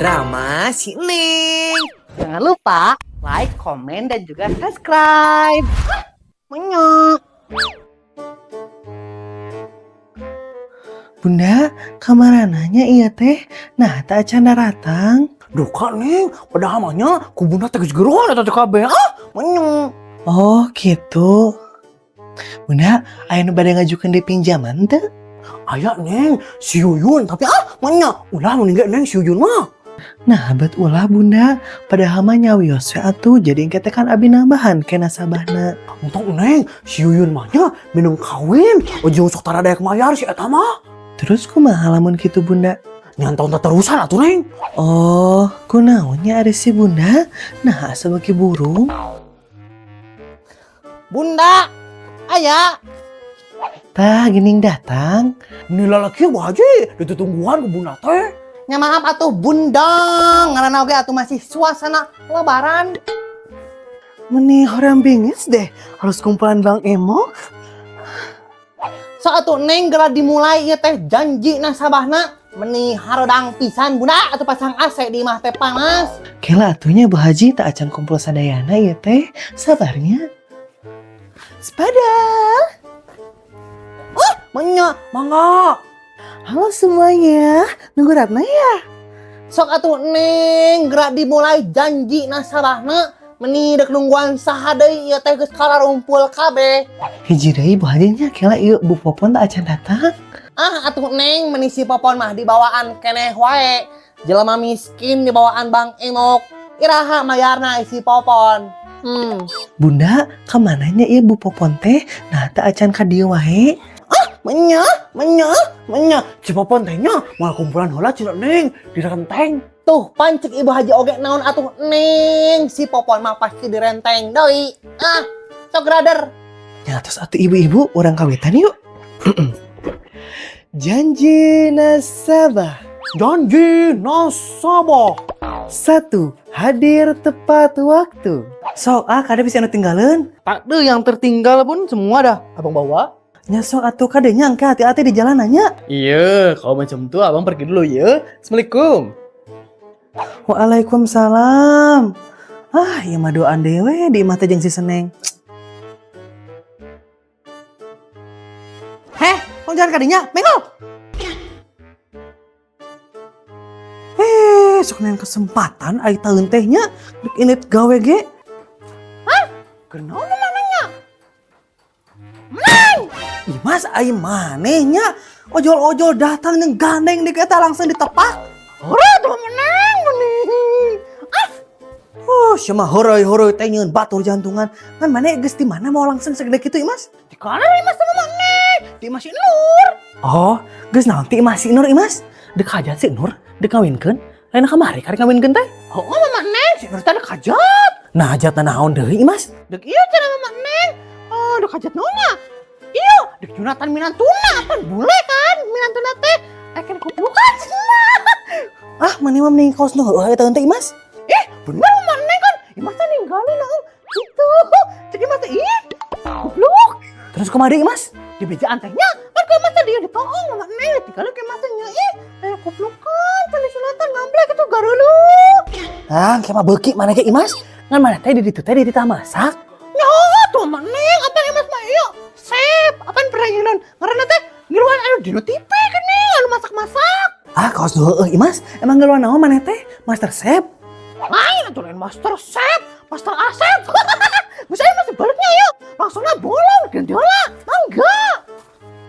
Drama si Neng. Jangan lupa like, komen, dan juga subscribe. Menyok. Bunda, kamarananya iya teh. Nah, tak acan daratang. Duka, Neng, padahal mah nya ku Bunda teh geus geroan eta teh kabeh ah. Menyok. Oh, gitu. Bunda, aya nu bade ngajukeun deui pinjaman teu? Aya, Neng, si Yuyun, tapi ah menya ulah mun ge, Neng, si Yuyun mah. Nah, bet ulah, Bunda. Padahal mah nyawios we atuh, jadi engke teh kan abi nambahan ke nasabahna. Entong, Neng, si Yuyun mah nya minum kawin, ujung sok tara daek mayar si eta mah. Terus kumaha lamun kitu, Bunda? Nyantong terusan atuh, Neng. Oh, kunaon nya ari si Bunda? Nah, asa beuki burung. Bunda, aya. Tah, gening datang. Nila laki Bu Haji, ditutungguan ku Bunda teh. Nya maaf atuh, Bunda, ngaranna oge atuh masih suasana Lebaran. Meni hoream bingits deh, harus kumpulan Bang Emok. Sok atuh, Neng, geura dimulai ieu teh janji nasabahna. Meni hareudang pisan, Bunda, atuh pasang AC di imah teh panas. Kela atuh nya, Bu Haji, teu acan kumpul sadayana ieu teh. Sabar nya. Sepada. Oh, menya, mangga. Halo semuanya, nunggu Ratna ya? Sok atuh, Neng, geura dimulai janji nasabahna. Meni dek nungguan saha deui, ieu teh geus kalarumpul kabeh. Hiji deui, Bu Haji nya, kela ieu Bu Popon teu acan datang. Ah atuh, Neng, meni si Popon mah dibawaan keneh wae. Jelema miskin dibawaan Bang Emok. Iraha mayarna si Popon? Bunda, kamananya ieu Bu Popon teh? Nah, teu acan ka dieu wae. Menya, menya, menya. Si Popon teh nya moal kumpulan heula cenah, Neng, di renteng. Tuh, pan cek Ibu Haji oge naon atuh, Neng, si Popon mah pasti direnteng deui. Ah, sok brother. Ya, terus atuh ibu-ibu, urang kawitan yuk. Janji nasabah. Janji nasabah. 1, hadir tepat waktu. Sok ah, kade bisa anu tinggalin. Tak ada yang tertinggal pun, semua dah abang bawa. Nya sok atuh, kade nya, engke hati-hati di jalanannya. Iya, kalau macam tuh abang pergi dulu ya. Assalamualaikum. Waalaikumsalam. Ah, ieu mah duaan deui di imah teh jeung si Seneng. Heh, tong jalan kadinya, menggol. Eh, sok neang kesempatan ai taeun teh nya dek indit gawe ge. Hah? Kunaon manehnya? Imas, ai maneh nya ojol-ojol datang jeung gandeng di eta langsung ditepak. Hore tuh menang meni. Ah. Oh, sia mah heureuy-heureuy teh nyieun batur jantungan. Ngan maneh geus di mana mau langsung segede kitu, Imas? Di kana Imas sama maneh? Di imah si Nur. Oh, geus naon ti imah si Nur, Imas? Dek hajat si Nur, dek kawinkeun. Lain kamari kari kawinkeun teh? Oh, mama Neng, si Nur teh dek hajat. Nah, hajatna naon deui, Imas? Dek ieu cenah mama Neng. Oh, dek hajat naonnya? Iya, dek Jonathan Minantuna, kan bule kan Minantuna teh. Kan kuplukan cenah. Ah, maneh mah mending kaos nu heueuh eta teh, Imas. Eh, bener mama Neng kan. Imas teh ninggalin naon gitu. Jadi Imas teh ih, kupluk. Terus kumaha deui, Imas? Di bejaan teh nya, kan ku Imas teh dia ditoong mama Neng, tinggalin ke Imas teh nya ih, kuplukan, can disunatan ngamblek itu garulu. Ah, engke mah beuki maneh ge, Imas. Ngan maneh teh di ditu teh dititah masak. Nya tuh mama Neng, apa Imas mah ieu? Sep, apa pernah ngiluan? Ngaranna teh ngiluan anu dino TV geuning, anu masak-masak. Ah, kaos nu heueuh, Imas. Emang ngiluan naon maneh teh? Master Chef? Lain atuh, lain Master Chef, Master Asep. Bisa masih baliknya yuk. Langsungnya bolong ganti heula. Mangga.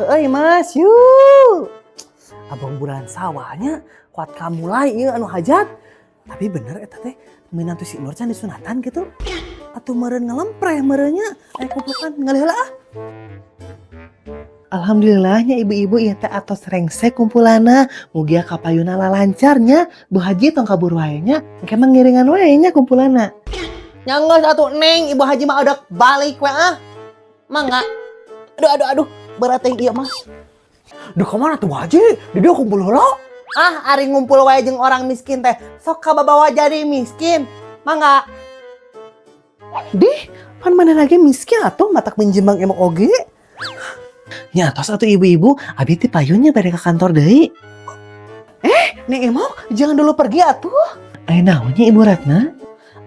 Heueuh, Imas, yuk. Abang bulan sawahnya kuat kamulai ieu anu hajat. Tapi bener eta teh minantu si Nur can disunatan gitu. Atuh meureun ngelempreh meureunnya aya kuplukan ngalih heula ah. Alhamdulillahnya ibu-ibu ieu teh atos rengse kumpulana. Mugia kapayuna lalancarnya. Bu Haji tong kabur wae nya. Engke mah ngiringan wae nya kumpulana. Nya geus atuh, Neng, Ibu Haji mah udah balik we ah. Mangga. Aduh, aduh, aduh, berat teh ieu, Mas. Di kamana tuh, Bu Haji? Di dia kumpul heula. Ah, ari ngumpul wae jeung orang miskin teh sok kababawa jadi miskin. Mangga. Dih, pan mana lagi miskin atuh matak minjem Bang Emok oge. Nya tos atuh ibu-ibu, abi teh payunnya bade ka kantor deui. Neng Emok, jangan dulu pergi atuh. Aya naon nya, Ibu Ratna?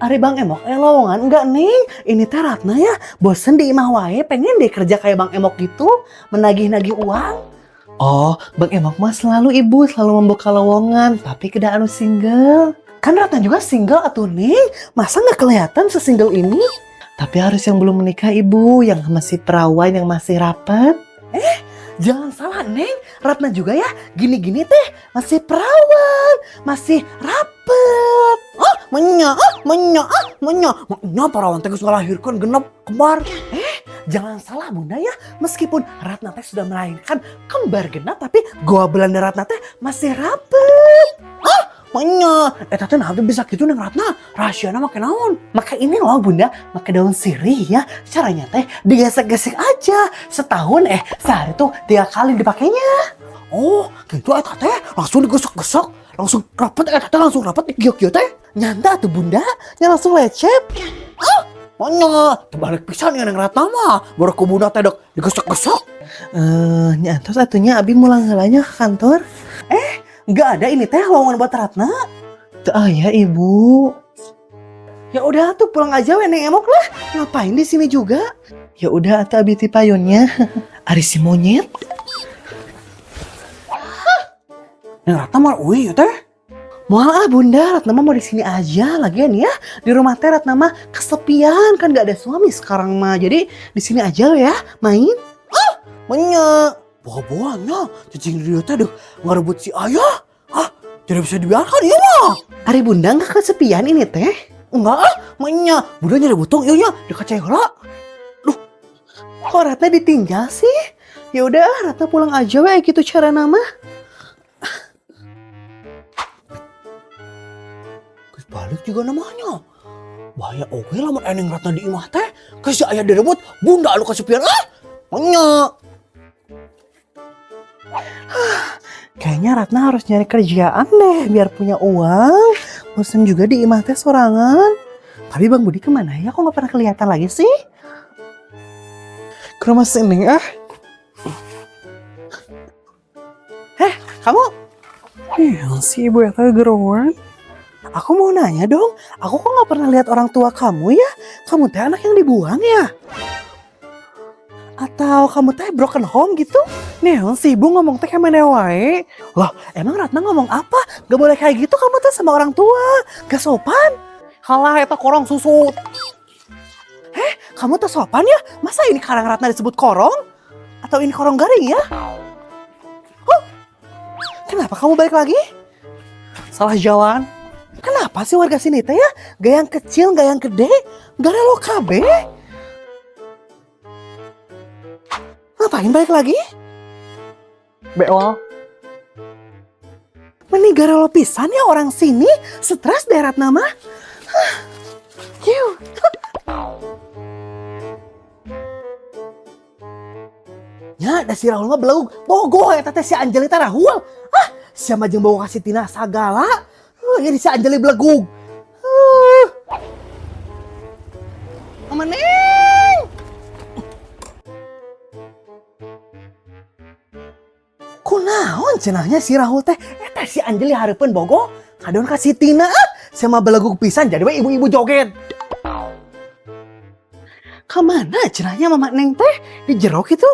Ari Bang Emok, lowongan enggak, Neng? Ini teh Ratna ya, bosen di imah wae, pengen deh kerja kayak Bang Emok gitu, menagih-nagih uang. Oh, Bang Emok mah selalu, Ibu, selalu membuka lowongan, tapi kedah anu single. Kan Ratna juga single atuh, Neng. Masa nggak kelihatan sesingle ini? Tapi harus yang belum menikah, Ibu, yang masih perawan, yang masih rapat. Jangan salah, Neng, Ratna juga ya gini-gini teh masih perawan, masih rapet. Ah, menya, ah, menya, ah, menya. Menya perawan teh geus ngalahirkeun genep kembar. Jangan salah, Bunda ya, meskipun Ratna teh sudah melahirkan kembar genap, tapi goa Belanda Ratna teh masih rapet. Menya, eta teh naha bisa gitu, Neng Ratna? Rahasiana make naon? Maka ini loh, Bunda, pakai daun sirih ya. Caranya teh digesek-gesek aja. Setahun sehari tuh 3 kali dipakainya. Oh, gitu eta teh langsung digesek-gesek, langsung rapet eta teh, langsung rapet kieu-kieu teh. Nyanda tuh, Bunda, nya langsung lecet. Menya, terbalik pisan ya Neng Ratna mah. Baru ku Bunda teh dek digesek-gesek. Nya atos atuh nya, abi mulang heula nya ke kantor. Nggak ada ini teh lowongan buat Ratna? Teu aya, Ibu. Ya udah tuh pulang aja we, Neng Emok lah. Ngapain di sini juga? Ya udah atuh, abi ti payun nya. Ari si monyet. Neng Ratna mah uih ya teh. Moal ah, Bunda, Ratna mah mau di sini aja lagian ya. Di rumah teh Ratna mah kesepian kan, gak ada suami sekarang mah. Jadi di sini aja ya main. Menya, boa-boanya cicing di dieu teh deh ngarebut si ayah. Ah, tidak bisa dibiarkan ieu mah. Ari Bunda nggak kesepian ini teh? Enggak ah, menya. Bunda nyari butung ieu nya di heula. Kok Ratna ditinggal sih? Ya udah, Ratna pulang aja we gitu carana mah. Geus balik juga namanya. Bahaya oge lamun Neng Ratna di imah teh. Ke si ayah direbut, Bunda anu kesepian ah. Menya. Kayaknya Ratna harus nyari kerjaan deh biar punya uang. Bosen juga di imah teh sorangan. Tapi Bang Budi kemana ya? Kok nggak pernah kelihatan lagi sih? Ke rumah si Neng ah. Kamu? Iya si ibu eta geroan. Aku mau nanya dong. Aku kok nggak pernah lihat orang tua kamu ya? Kamu teh anak yang dibuang ya? Atau kamu teh broken home gitu? Naon si ibu ngomong teh kemana wae? Loh, emang Ratna ngomong apa? Gak boleh kayak gitu kamu teh sama orang tua. Gak sopan. Halah, eta korong susut. Kamu tuh sopan ya? Masa ini karang Ratna disebut korong? Atau ini korong garing ya? Oh, kenapa kamu balik lagi? Salah jalan. Kenapa sih warga sini teh ya? Gak yang kecil, gak yang gede, gak relo kabeh. Ngapain balik lagi? Bewal. Meni garelo pisan ya orang sini, stres deh Ratna mah. Hah. Kieu. Ya, da si Rahul mah belegug. Bogoh eta teh si Anjeli teh Rahul. Ah, sia mah jeung bogoh ka si Tina sagala. Jadi si Anjeli belegug. Mama Neng. Kunaon cenahnya si Rahul teh? Eta si Anjeli hareupeun bogoh kadon ka si Tina. Ah, sia mah belegug pisan jadi we ibu-ibu joget. Kamana cenahnya Mama Neng teh? Di jero kitu?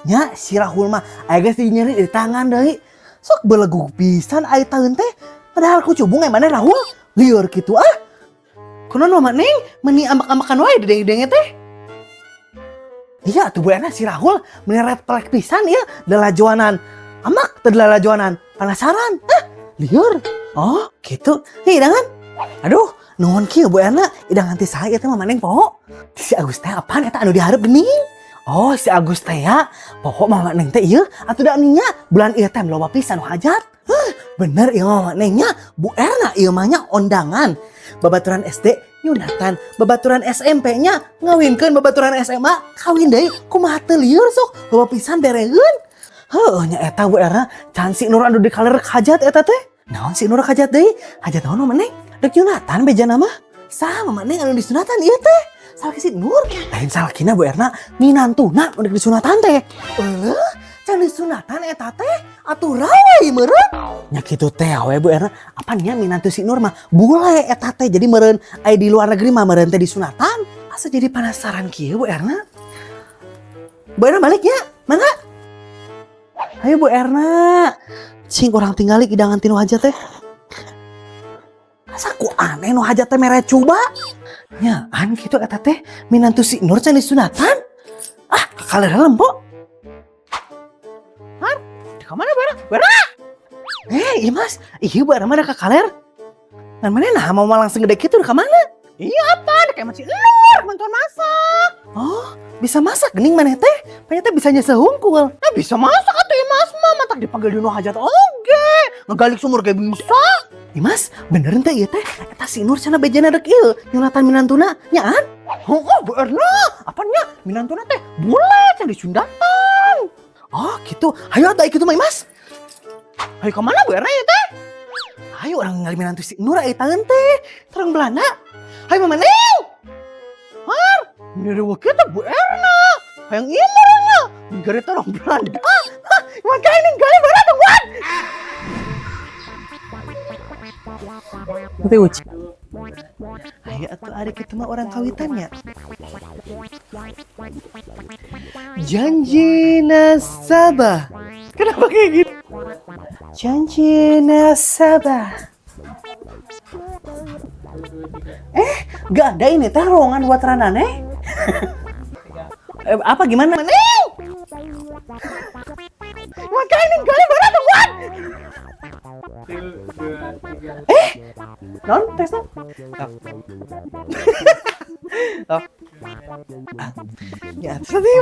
Nya si Rahul mah aya geus nyeri di tangan deui. Sok belegug pisan aya taeun teh. Padahal kucubung mana Rahul lieur kitu ah. Kunaon Mama Neng meni ambak-ambakan wae didenge-denge teh? Iya atuh Bu Erna, si Rahul meni red flag pisan ieu lalajoanan. Amak teu lalajoanan, penasaran. Ah, lieur. Oh, gitu. Nih hidangan. Aduh, nuhun kieu Bu Erna, hidangan ti saha ieu teh Mama Neng poho? Si Agus teh apaan eta anu dihareup geuning? Oh, si Agus teh ya. Pokok Mama Neng teh ieu atuh da nya bulan ieu teh loba pisan nu hajat. Heuh, bener ieu Mama Neng nya, Bu Erna ieu mah nya ondangan. Babaturan SD nyunatan, babaturan SMP nya ngawinkeun, babaturan SMA kawin deui, kumaha teu lieur sok loba pisan bereun. Heuh, nya eta Bu Erna, can si Nur anu di kaler hajat eta teh. Naon si Nur hajat deui? Hajat naon Mama Neng? Dek nyunatan bejana mah. Saha Mama Neng anu disunatan ieu teh? Salaki si Nur. Lain salakina, Bu Erna, minantuna nu dek disunatan teh. Eueuh, Can disunatan eta teh atuh rawe meureun. Nya kitu teh we Bu Erna. Apa nya minantu si Nur mah bule eta teh, jadi meureun aya di luar negeri mah meureun teh disunatan. Asa jadi penasaran kieu, Bu Erna. Bu Erna balik ya? Mana? Ayo, Bu Erna. Cing urang tinggali hidangan ti nu hajat teh. Asa ku aneh nu hajat teh mere coba. Nyaan kitu eta teh minantu si Nur can disunatan. Ah, kakaler lempo. Har, di mana, Bu Erna? Bu Erna! Eh, iya Mas, iya Bu Erna mah ada kakaler. Ngan mana nah mau langsung gede kitu ka mana? Iya apa? Kayak masih Nur, bantuan masak. Oh, bisa masak gening maneh teh? Ternyata bisa nyeseh hungkul. Nah, bisa masak atuh ya Mas mah, matak dipanggil di nu hajat oge. Ngagalik sumur ge bisa. Ih Mas, bener teh ieu teh? Eta si Nur cenah bejana rek ieu nyunatan minantuna, nyaan? Oh, Bu Erna, apanya? Minantuna teh bule can disunatan. Oh, gitu. Hayu atuh kitu mah, Mas. Hayu ka mana, Bu Erna, ya teh? Hayu urang ningali minantu si Nur aya tangan teh. Terang Belanda. Hayu, Mama Neng. Har, ini kita Bu Erna. Hayang ieu mah ningali orang Belanda. Hah, makanya ningali berat tungguan. Nanti uci. Ayo atuh ari kitu mah urang kawitannya. Janji nasabah. Kenapa kayak gitu? Janji nasabah. Eh, gak ada ini teh ruangan buat ranane. Eh, apa gimana? Neng! Makanya ini gali berat tungguan. Eh, non tes non. Oh. Ya, sedih.